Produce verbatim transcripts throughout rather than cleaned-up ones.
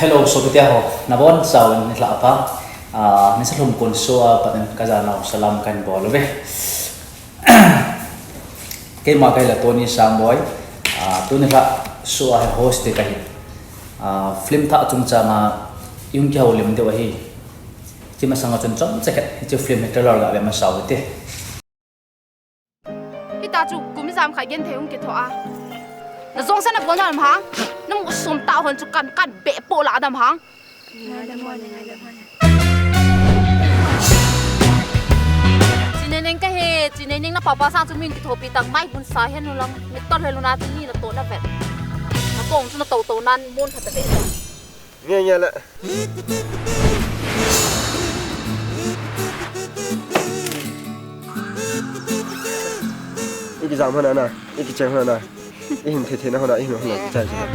Hello, sopite ho, nabonchauvin nilhah pha. Ah, nisa lhum kon show a pat in kajanau salam kahin bol uve. Keima kahile Tony Sangboi. Ah, tuni lhah show a hi host te kahi. Ah, film thah chungchang a i hung kihoulim diu ahi. Hiche masang a chun chomcha khat hiche film hi trailer ga ve masau hite. Hita chu kum ijat khat genthei hung kithoh a. Na jong sa na bol na lam hang. Na mu som ta hon chu kan, kan be po la dam hang. Chinei Neng kahi, Chinei Neng na papa sang chu min kithopi tang mai hun sa hen u lang. Mi tol he lu na chu ni na to na vet. Na kong chu na to to nan mun khat ta vet. Nge nge le. Iki jam hana na, iki cheng hana na. Ihin the the na hana, ihin hana, ichai chai.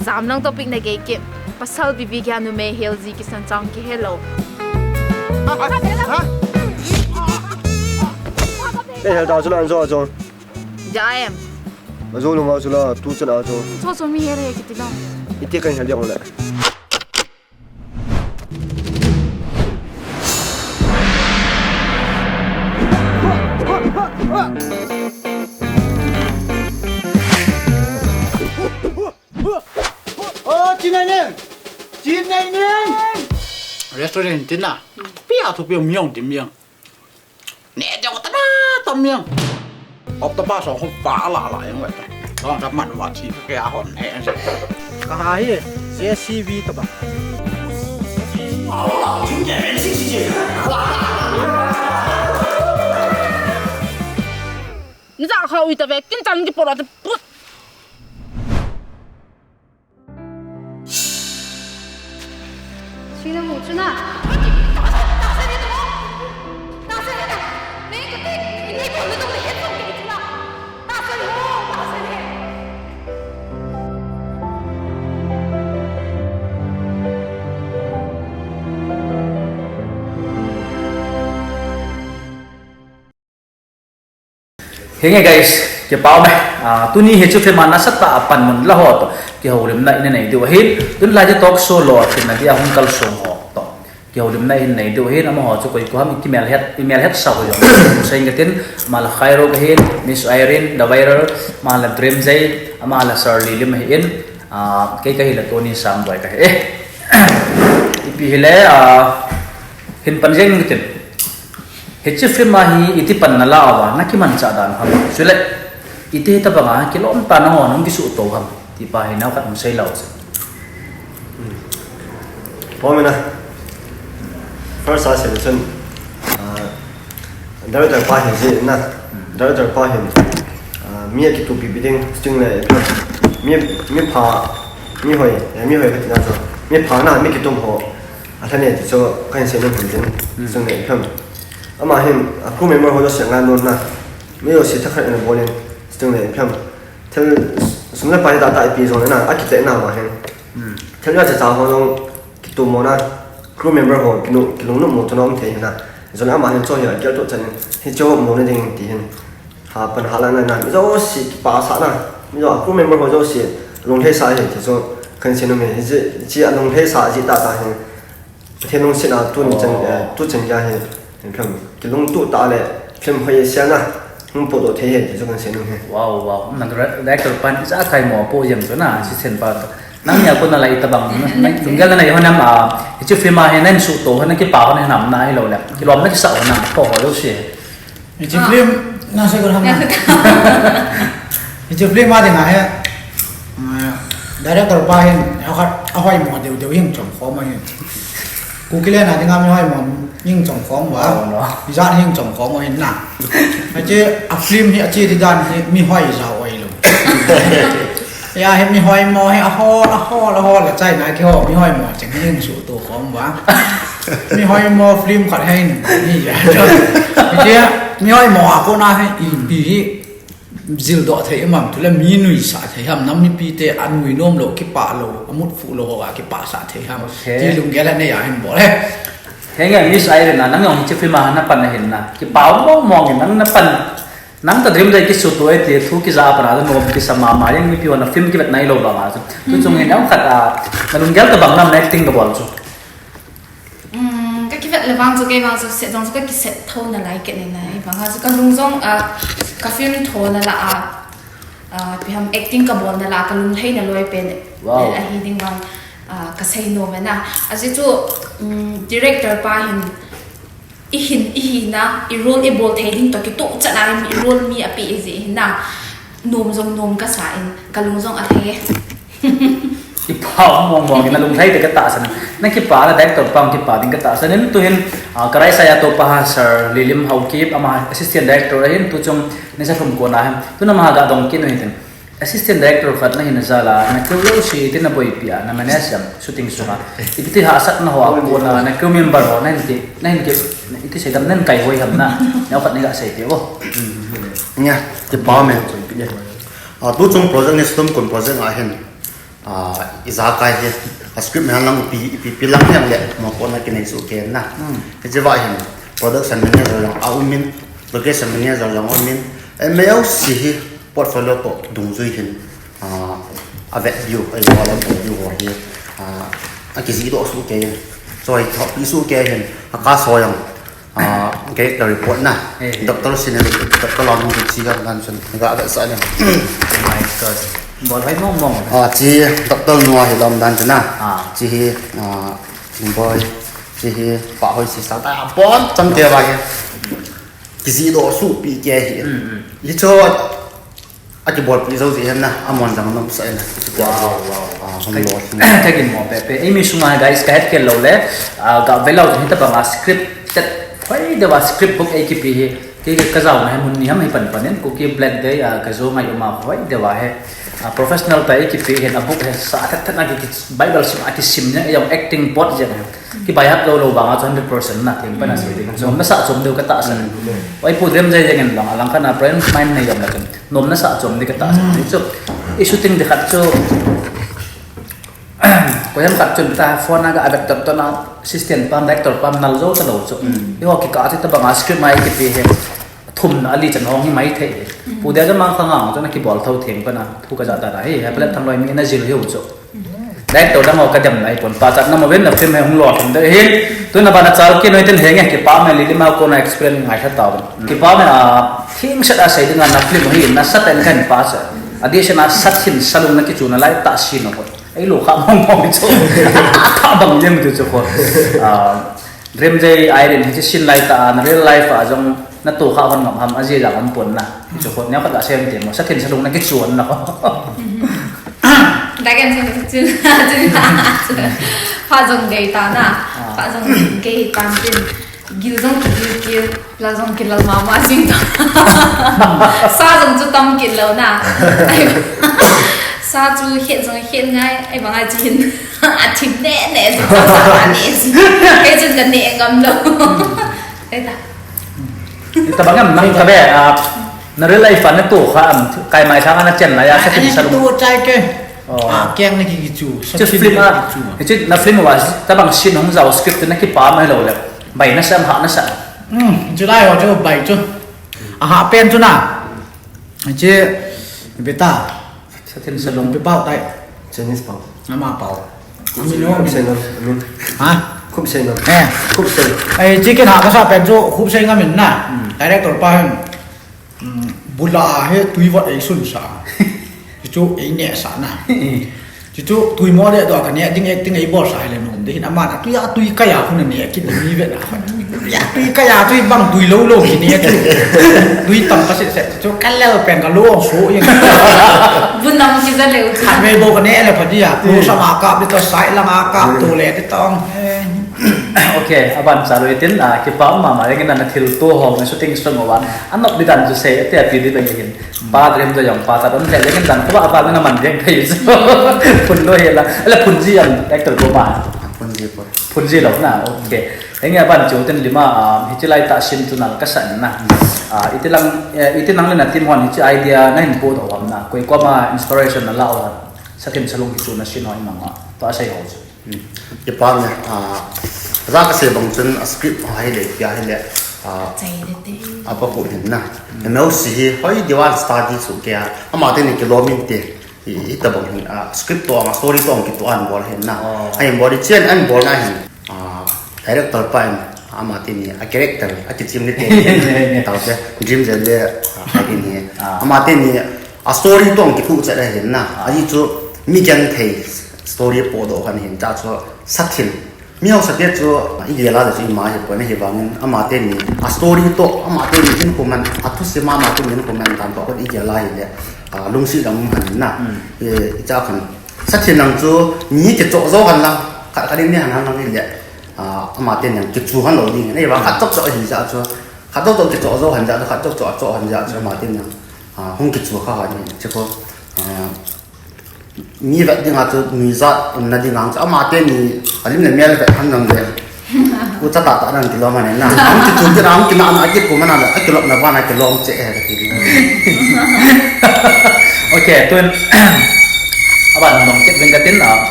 Jam lang topic na gei ke. Pasal bibi kya numei hel ji kisan chang kihe lou. Kei hel ta chu na an jo jo. Ja em. Ajo lou ma chu la tu chan a chu. Cho cho mi he re kiti la. Iti kan hel jong le. Oh, Chinei Neng! Chinei Neng! Restaurant tina. Pia thu pia miang ti miang. Ne deu ta na ta miang. Op ta pa so ho pa la la yang wet. Dong ta man wa chi ke a hon ne. Ka ha hi J C B ta ba. Ni ja kha ui ta ve kin chan ki pora ta put. Sina mu chu na. Henge guys, kipah ume. Ah, tuni hiche film a nasatah a panmun la ho toh kihoulimna ina nei diu ahin. Tun lai chu talk show lou a tina dia hung kalsong ho toh kihoulimna ina nei diu ahin. Amaho chu koi ko ham, i kimelhet, i melhet sa ho jong sei inge tin, ama la Khairul ahin, Miss Irene, The Viral, ama la Dream J, ama la Sir Lilim ahin. Ah, kei kahi la Tony Sangboi kahi. Eh, ipi hile, ah, hin pan jeng inge tin. Hiche film a hi iti pan na la uva, na kimanchah dan ham. Chule, iti hitabang a kilom tah a nangho nahung kisuhto ham. Ti pa hi nao khat hung sei lou se. Pom ina. First a sei chun, ah, director pa hi ji na. Director pa hin, ah, mi akitupi pi ding, sting le, mi, mi pha, mi hoi, eh, mi hoi kati na chu. Mi pha na, mi kitum ho. Alhane ti chu kahin sei nom hin tin, sting le film. Ama hin, a crew member ho jouse ngai nom na. Mi jouse thakhat in abol in, sting le film. Thil sum le pai tah tah ipi jong le na, akiteh na ama hin. Thil na cha cha ho jong kitum mo na. Crew member ho kinu, kilungnom mo chu na um thei hin na. Jong le ama hin chu hi agel toh chan in, hiche ho mo na ding ti hin. Ha pan ha la na na, mi jouse kipasah na. Mi jo, a crew member ho jouse lunglhaisah hi ti chu kahin sei nom e. Hiche, hiche alunglhaisah ji tah tah hi. Pathen lungset a tun chan, eh, tu chan gei hi. Film kilungtup tah le film hoi sel na. Hung podoh thei hi ti chu kahin sei nom e. Wow, wow. Na director pan ijakai mo po jeng chu na, si sen pa. Nang nia kona la itabang, na, na, lunggel na na ho nam a, hiche film a hi na suhto ho, na kipah ho na nam na hilou le. Kilom na kisah ho na, po ho jouse. Hiche film, na sei ko ham na. Hiche film a dinga hi, ah, director pa hin, akhat, ahoimo deu deu hin chom khom ahin. Kuki le na dinga mi hoimo hin chom khom uva. Oh, no. Ijat hin chom khom ahin na. Hiche, a film hi, ache ti dan hi, mi hoi jao ahi lou. Ya, hi mi hoimo hi, ahol, ahol, ahol, la chai na kiho, mi hoimo cheng hin suhto khom uva. Mi hoimo film khat hin, ni ya. Hiche, mi hoimo a kona hi, ipi hi, jildoh thei ham, chule mi nuisah thei ham, nam mipi te anui nom lou, kipah lou, amut fuh lou ho a kipahsah thei ham. Okay. Ti lunggel a nei a hin bol e. Henge, Miss Irene na, nang jong hiche film a na pan na hin na. Kipah mong mong in nang na pan. Nang ta dream dei kisu tu e ti thu kija a pana nom kisa mama jeng mipi hon a film kivet nai lou vang a chu. Tu chung hin neokhat a, na lunggel tabang nam na acting kabol chu. Um, ka kivet le vang chu kei vang chu set jong chu ka kiset tho nalai kit ni na. Hivang a chu ka lung jong a, ka film tho nalai a, a, ipi ham acting kabol nalai a, ka lunglhai naloi pen. Wow. Ahi ding vang, a, ka sei nom e na. Ajeh chu, um, director pa hin, i hin, i hina, i role i bol thei ding toh kitoh chan a hin i role mi apeh jeh hin na, nom jong nom kasa in, ka lung jong alhai e. Kipa mong mong in, na lunglhai te ka tahsan. Na kipa na director pa kipa ding ka tahsan in, tu hin, ah, ka raisa a topa ha Sir Lilim Haokip, ama assistant director ahin, tu chung ni sa thum kona hin. Tu na ma ga dong kit u hitin. Assistant director khat na hina jal a, na keu jouse iti na boipi a, na manage jam, shooting sunga. Iti hahsatna ho a kona, na keu member ho, na hin ki, na hin ki, iti sei dam, na hin kai hoi ham na, neokhat nei ga sei te o. Nia, kipa me. A, tu chung project ni sum kun project a hin, a, ijakai hi, a script mi han lang ipi, ipi, ipi lang hiam le, mo ko na kinei su ke na. Hiche va hin, production manager jong a um in, location manager jong a um in, e, meo si hi, portfolio toh dungjui hin, a, a vet diu, a iwala toh diu ho hi, a, a kijih doh su ke hin, choi thopi su ke hin, a ka so jong, a, character report na, doctor sin, doctor lam hin chi ga dan chun, ga ga sa na. My God. Bol hai mong mong. A, chi doctor nu ahi lam dan chun na. Chi hi, a, boy, chi hi, pa hoi si sa ta, a, bon, chang te va hi. Kijih doh suhpi kei ahi. Hichu akibolpi jou jeh hin na, amon jong nomsa in. Wow, wow. Ah, hung lo. Ka ginmo pepe. Eimi sunga guys, ka hetkhel lou le, ah, ga velou jong hitabanga script tet, hoi deuva script book eikipe hi. Kei ka jaona hi mun ni ham hi pan pan in, Kuki Black Day, ah, ka jou ngai uma hoi deuva hi. Ah, professional pa eikipe hin, a book hi sa thet thet na ki, ki Bible sim, akisim jeng, jong acting pot jeng. Kibaihat lou lou vanga chu hundred percent na theng pana sei ding. Chu nomna sah chom deu ka tahsan. Oi pu dream jai jeng in vang, alang khat na brand mind nei jong na chun. Nomna sah chom ding ka tahsan. Chu i shooting ding khat chu. Koiham khat chun ta phone a ga vet tot tot na assistant pam, director pam nal jou ta lou chu. Eiho kikah chu tabanga script mai kipe hi. Thum na ali chan hong hi mai thei. Pu dia jong mang kha ngang chu na kibol tho theng pana. Thu ka ja ta na hi. He plet thang loi mi na jil hiu chu. Director dang ho ka dem nai pon, pachat na mo ven na film hi hung lo thum de hin. Tuna bana chal kit noi ten henge, kipa me, Lilim a kona experience ngai kha tao. Kipa me, a, thing set a sei dinga na film hi na sat en kan pa sa. Addition a sat hin salung na kichu nalai ta si no ko. Ei lo kha mong mong chu. Kha bang jeng chu chu ko. A, Dream jai Irene hi sin lai ta a, na real life a jong na to kha hon ngam ham, ajeh jang um pon na. Chu ko, neo khat ga sem te mo, sa thin sa lung na kichuan na ko. Dagen sin sin. Pha jong gei ta na. Pha jong gei ta tin. Gil jong ki gil gil, la jong ki lal mama jing ta. Sa jong chu tam kit lou na. Sa chu het jong het ngai, ei bang a chin. A thim ne ne, sa sa ne. Kei chun ka ne ngam lou. Ei ta. Tabang em nang ka be, a, na real life a na to kha am, kai mai thang a na chen na ya sa thin sa lung. Tu chai ke. A keng na ki chu. Chu film a. Chu na film wa tabang sin hung jao script na kipa mai lou le. Bai na sam ha na sa. Hmm, chu lai ho chu bai chu. A ha pen chu na. Che beta. Sa thin sa lung. Pe pau tai. Chinese pau. Ama pau. Ami no mi sen no. Ha? Khup sen no. Eh. Khup sen. Ai chicken ha ka sa pen chu khup sen ngamin na. Director pa hin. Bula he tui vot ei sun sa. Chu ei ne sa na. Chuchu tui mo le do ka ne ding acting ei bol sa le nom de hin ama na tui a tui ka ya khu na ne ki ni ve na. Ya tui ka ya tui bang tui lo lo ki ne ki. Tui tam ka se se chu ka le pen ka lo so yin. Bun nam ki za le u. Ka me bo ka ne le pa dia. Ko sa ma ka bi to sai la ma ka to le de tong. Okay, aban sa lo itin a kipa ma ma ring na thil to ho na shooting song wa. Anok bidan chu se te pi di ba hin. Pa dream to jong pa ta don te jeng dan ko ba ba na man jeng kai. Phun lo he la. Ala phun ji jong actor ko ba. Phun ji po. Phun ji lo na. Okay. Henge ban chu ten lima, ah, hichi lai ta sin tu nal ka san na. Ah, iti lang, eh, iti nang le na team hon hichi idea na hin po do ham na. Koi ko ma inspiration na la o. Sa thin sa lung hi chu na sin ho i mang ma. To a sei ho chu. Kipa ne, a, ja ka sei bang chun a script ho hi le, pia hi le, Chai de te. Apa ko hin na. Nau si hi hoi diwal study su ke a. Ama teni kilom inte. Hi, hi tabang hin, ah, script toh, ah, story toh, kitoh an bol hin na. Oh. Ahin bol, chian an bol na hin. Ah, director pa in, ama teni, a character, a kichim ni te. Tau te, Dream Zel le, ah, a teni. Ah. Ama teni, a story toh, kithu chat hin na. Ah. Ahi chu, mi genthei, story podoh khan hin, ta chu, sathil. Mi hausate chu, i gel a le chu ima hi poi na hi vangin, ama teni, a story toh, ama teni in comment, a thusim a ama teni in comment dan toh, i gel a hile, a lungset dang um han na. Hmm. E, i cha khan, sathil nang chu, mi kichoh jo han la, khat khat in ni han han lang hile, a, ama teni nang kichu han lou ding, e, vang khat chok chok hi cha chu, khat chok chok kichoh jo han cha chu, khat chok chok a choh han cha chu, ama teni nang, a, hung kichu kha han ni, chu ko, a, Mi vet ding a chu, mi jat umna ding a chu, ama teni, a lim le mel vet han nang le. U cha ta ta nang kilom han na. Hung kichun te na, hung kina na, a kikum na, a kilom na, ba na kilom che e, ka ti. Okay, tun, aban nang dong chet ding ka tin, ah,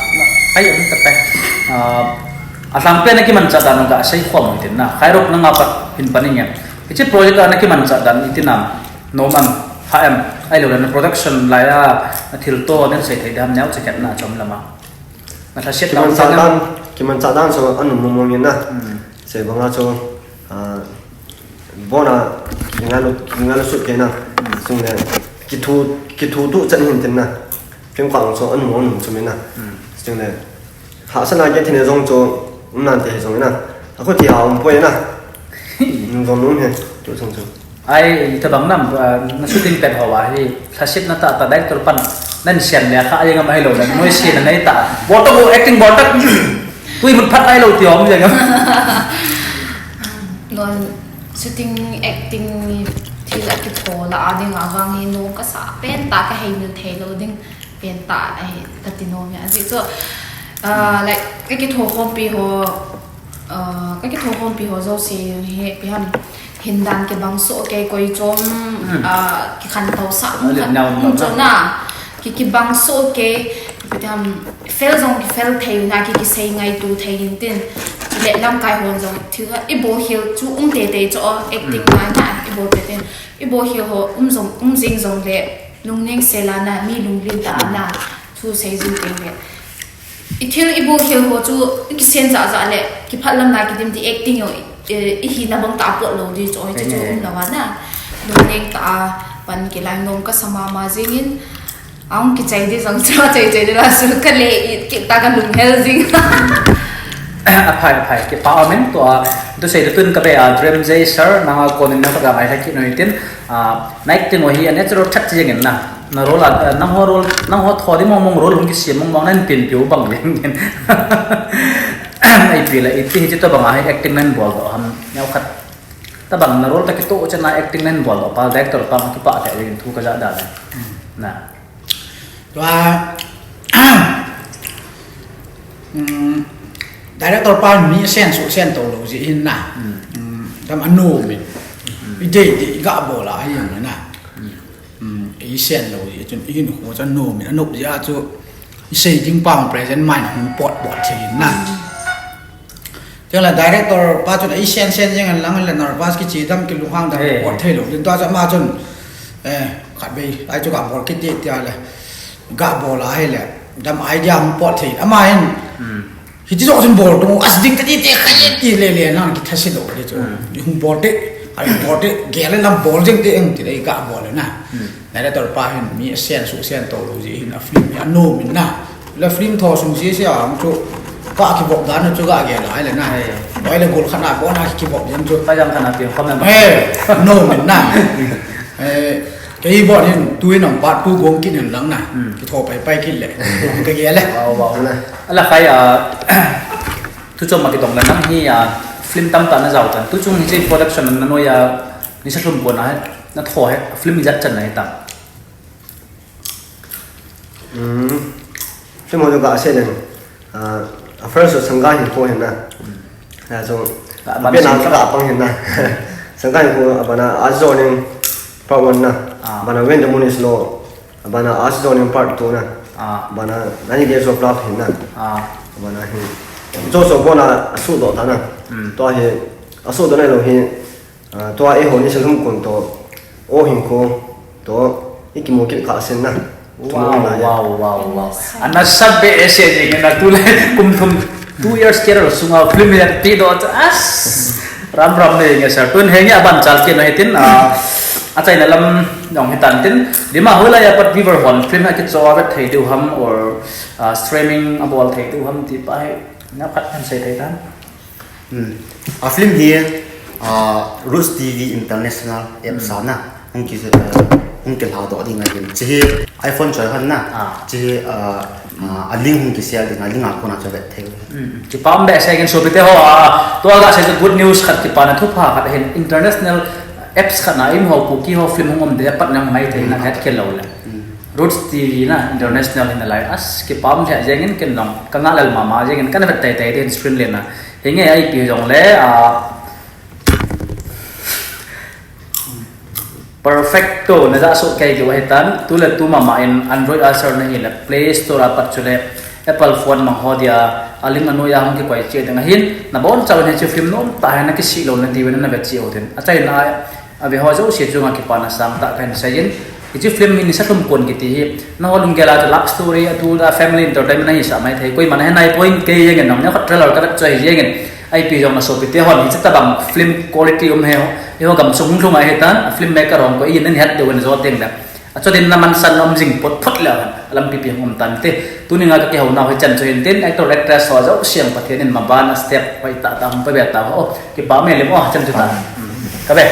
ai, um, ta pe. Ah, a tang pe na kimanchah dan ka sei khom tin na. Khairok na nga pa, hin pa ni nge. Hiche project a na kimanchah dan i tin na. Nom am, ha em, ahilou le na production lai a, na thil toh, nen sei thei dam neo cheket na chom lama. Na lhaset Kiman lam chang chang dan, kiman chang dan chu anu mong mong in na. Hmm. Sei bang a chu, ah, bona, kinga lu, kinga lu sut ke na. Hmm. Sung le, kithu, kithu tu chan hin tin na. Kim kwang chu anu mong mong chu min na. Hmm. Sung le, Hahsatna kithina jong chu, um nante hi jong ina. Akhuti a um poi na. Um jong um hi, chu chung chu. Ai, tabang nam, ah, na shooting pet ho a hi, lhasetna tah tah director pan, nan siam le kha, ai ngam ahilou le, noi siam na nei ta. Bol ta bo, acting bol ta. Tui mun phat ahilou ti om jeng. Non shooting acting thil a kitho la a ding a vang hi nom ka sa pen ta ka hei mil thei lou ding. Pen ta ahi, ka ti nom e. Ajeh chu, ah, like, ka kitho khompi ho, ah, ka kitho khompi ho jouse hi, ipi ham, hin dan kibang soh kei koi chom, Hmm. ah, kikhantou sah, Ah, um khat, neo, um neo, chom neo. na, ki, kibang soh kei, ipi ham, fel jong kifel thei na, ki, kisei ngaitu thei hin tin, le lamkai hon jong, thil khat, i bol khel chu um tei tei chu, acting Hmm. na na, i bol tei tei, i bol khel ho, um jong, um jing jong le, Lungneng sel a na, mi lunglen tah a na, thu sei jing teng le. I thil i bol khel ho chu, i kisen jah jah le, kiphat lam na kidim ti acting jong, eh, i hina bang tah a pot lou di chu, oi, chu chu Amen. um lou a na. Lungneng tah a, pan kilai nom ka sa mama jing in, ahung kichai di jong chu, chai chai di la su ka le, i, ki ta ka lunghel jing. Aphai, aphai, kipa amen tua, tu sei tu tun ka be a, Dream J sir, nanga konin na ka ga mai thaki noi tin, Ah, acting ho hi a natural that jeng in na. Na role a, eh, nangho role, nangho tho di mong mong role hung kisem mong mong nan pin piu bang jeng in. Ai pi le, iti hi tabang a hi acting nan bol doh ham, neo khat. Tabang na role ta kitoh chan a acting nan bol doh, pa director pa kipa te jeng in thu ka ja da le. Na. Tua, um, director pa mi sen su sen to lo ji hin na. Hmm. Um, dam anu min. Hmm. I dei dei ga bol a hi yang na. Hmm. Um, i sen lo ji chun i hin ho chan nu min anu ji a chu i sei ding pa present mind hung pot pot thei na. Hmm. Chule director pa chun ei sen sen jeng an lang le nervous kichi dam kilunghang dam Eh. pot thei lo. Tin tua chu ama chun, eh, khat bei, ai chu ga bol kit ti tia le. Ga bol a hi le. Dam idea hung pot thei. Ama hin. Hmm. Hiti jo chun bol tu, as ding ta ti te khai ti le le nang ki thasi lo le chu. Hmm. Hung bol te, ai bol te, gel le lam bol jeng te eng ti le ga bol le na. Hmm. Director pa hin mi a sen su sen to lo ji hin a film hi a nom in na. Le film tho sung si si a ang chu ka kibop dan chu ga gel lai le na. Hei. Oi le gol khat na ko na kibop jeng chu. Ka jang khat na ti khom na. Hei, nom in na. Eh, kei bol hin tu in ang part two gong kit in lang na. Hmm. Kitho pai pai kit le. Ka gel le. Wow, wow. Na. Ala khai a, thu chom ma kitong le nang hi a, film tam ta na jao tan. Tu chung hi chi production na noi a, ni sa thum ko na he, na tho he, film ijat chan na he ta. Hmm. Film ho ka se den. Ah, a first so Sangha Hinkho hin na. Hmm. Na so, Ka a ban pen na sin ka pang hin na. Sangha Hinkho, a bana Ajoning part one na. Ah. Bana When the Moon is Low. A bana Ajoning part two na. Ah. Bana Ninety Days of Love hin na. Ah. A bana hin. Jo so bona a su do ta na. Hmm. To hi, a su do na lo hi. Ah, tua eiho ni sa lhum kon to, o hin ko to, i kimu kit kha sen na. Wow, wow, wow, wow. Ana sabe ese jing na tu le kum thum two years kira sunga film ya ti do as. Ram ram ne nge sir. Tun henge aban chal ke no hitin a achaina lam jong hitan tin. Dima hola ya pat viewer hon film a kicho a vet thei diu ham or uh, streaming a bol thei diu ham ti pa hi na khat kan sei thei tan. Hmm. A film hi uh, Roots T V International app sana hung ki uh, hung ki hla do ding a hin. Chi hi iPhone choi han na. Ah. Chi hi uh, uh, a link hung ki share ding a link a kona choi vet thei. Hmm. Chi pam be se gen so bite ho a to ga se good news khat ki pa na thu pha khat hin international apps khat na im ho ku ki ho film hung om de pat nang mai thei na khat ke lo le. Roots T V na international hin lai as ki pam le jengin ken long ka nga lal mama jengin kan vet tai tai den screen le na. Hinge ai pi jong le a perfecto na ja so kai ki wa hitan tu le tu mama in Android a sir na hi le Play Store a pat chu le Apple phone mang ho dia a link anu ya hung ki koi che ding hin na bon chau ne chu film nom ta ha na ki si lo na ti we na be chi o den a chai na a ve ho jo si chu nga ki pa na sang ta kan sai in ki chi film ni sa thum kon ki ti hi na ho lung gela love story a tu da family entertainment na hi sa mai thei koi man he nai point ke ye ngen nam ne khat trailer ka choi ye ngen ai pi jong na so pi te hon hi cha ta bang film quality um he ho i ho gam sung lung ai he tan film maker hong ko i nen het de wen zo teng da a cho din na man san um jing pot pot le han lam pi pi hong um tan te tu ni nga ka ke ho na ho chan cho hin tin actor actress ho jo siang pa te nin ma ban step pai ta ta hong pa be ta ho ki pa me le mo chan cho ta ka be